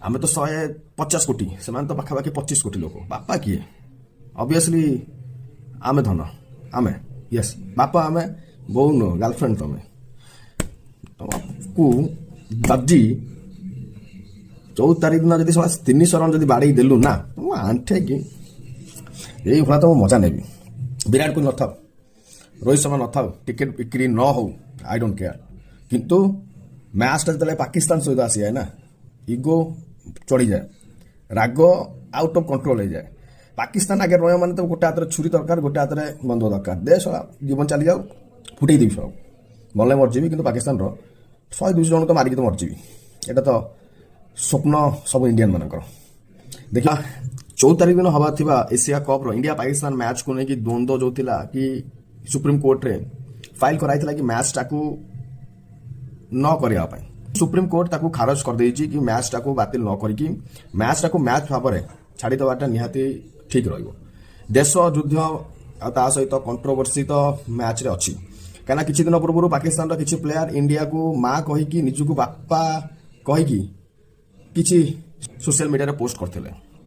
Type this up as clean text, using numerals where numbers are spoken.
ଆମେ ତ 150 କୋଟି, ସେମାନେ ତ ପାଖାପାଖି 25 କୋଟି ଲୋକ। ବାପା କିଏ? ଅବଭିୟସଲି ଆମେ ଧନ, ଆମେ। ୟେସ୍, ବାପା ଆମେ, ବୋଉ ନୁହଁ, ଗାର୍ଲଫ୍ରେଣ୍ଡ ତମେ। ତମକୁ ଯଦି 14 ତାରିଖ ଦିନ ଯଦି ସେମାନେ 300 ରନ୍ ଯଦି ବାଡ଼େଇ ଦେଲୁ ନା, ମୁଁ ଆଣ୍ଠେଇକି ଏଇଭଳିଆ ତ ମୁଁ ମଜା ନେବି। ବିରାଟ କୋହଲି ନଥାଉ, ରୋହିତ ଶର୍ମା ନଥାଉ, ଟିକେଟ୍ ବିକ୍ରି ନ ହଉ, I don't care. କିନ୍ତୁ ମ୍ୟାଚ୍ଟା ଯେତେବେଳେ ପାକିସ୍ତାନ ସହିତ ଆସିଯାଏ ନା, ଇଗୋ ଚଢ଼ିଯାଏ, ରାଗ ଆଉଟ୍ ଅଫ୍ କଣ୍ଟ୍ରୋଲ ହେଇଯାଏ। ପାକିସ୍ତାନ ଆଗରେ ରହିବ ମାନେ ତ ଗୋଟେ ହାତରେ ଛୁରୀ ଦରକାର, ଗୋଟେ ହାତରେ ବନ୍ଧୁକ ଦରକାର। ଦେ ଶଳା, ଜୀବନ ଚାଲିଯାଉ, ଫୁଟେଇ ଦେବି ସବୁ, ମଲେ ମରିଯିବି, କିନ୍ତୁ ପାକିସ୍ତାନର 100-200 ଜଣ ତ ମାରିକି ତ ମରିଯିବି। ଏଇଟା ତ ସ୍ୱପ୍ନ ସବୁ ଇଣ୍ଡିଆନ ମାନଙ୍କର। ଦେଖିବା, 14 ତାରିଖ ଦିନ ହେବା ଥିବା ଏସିଆ କପ୍ର ଇଣ୍ଡିଆ ପାକିସ୍ତାନ ମ୍ୟାଚ୍କୁ ନେଇକି ଦ୍ୱନ୍ଦ୍ୱ ଯୋଉ ଥିଲା କି ସୁପ୍ରିମକୋର୍ଟରେ ଫାଇଲ୍ କରାଯାଇଥିଲା କି ମ୍ୟାଚ୍ଟାକୁ ନ କରିବା ପାଇଁ, ସୁପ୍ରିମକୋର୍ଟ ତାକୁ ଖାରଜ କରିଦେଇଛି କି ମ୍ୟାଚ୍ଟାକୁ ବାତିଲ ନ କରିକି ମ୍ୟାଚ୍ଟାକୁ ମ୍ୟାଚ୍ ଭାବରେ ଛାଡ଼ିଦେବାଟା ନିହାତି ଠିକ୍ ରହିବ। ଦେଶ ଯୁଦ୍ଧ ଆଉ ତା ସହିତ କଣ୍ଟ୍ରୋଭର୍ସି ତ ମ୍ୟାଚ୍ରେ ଅଛି, କାହିଁକିନା କିଛି ଦିନ ପୂର୍ବରୁ ପାକିସ୍ତାନର କିଛି ପ୍ଲେୟାର ଇଣ୍ଡିଆକୁ ମା କହିକି, ନିଜକୁ ବାପା କହିକି କିଛି ସୋସିଆଲ ମିଡ଼ିଆରେ ପୋଷ୍ଟ କରିଥିଲେ।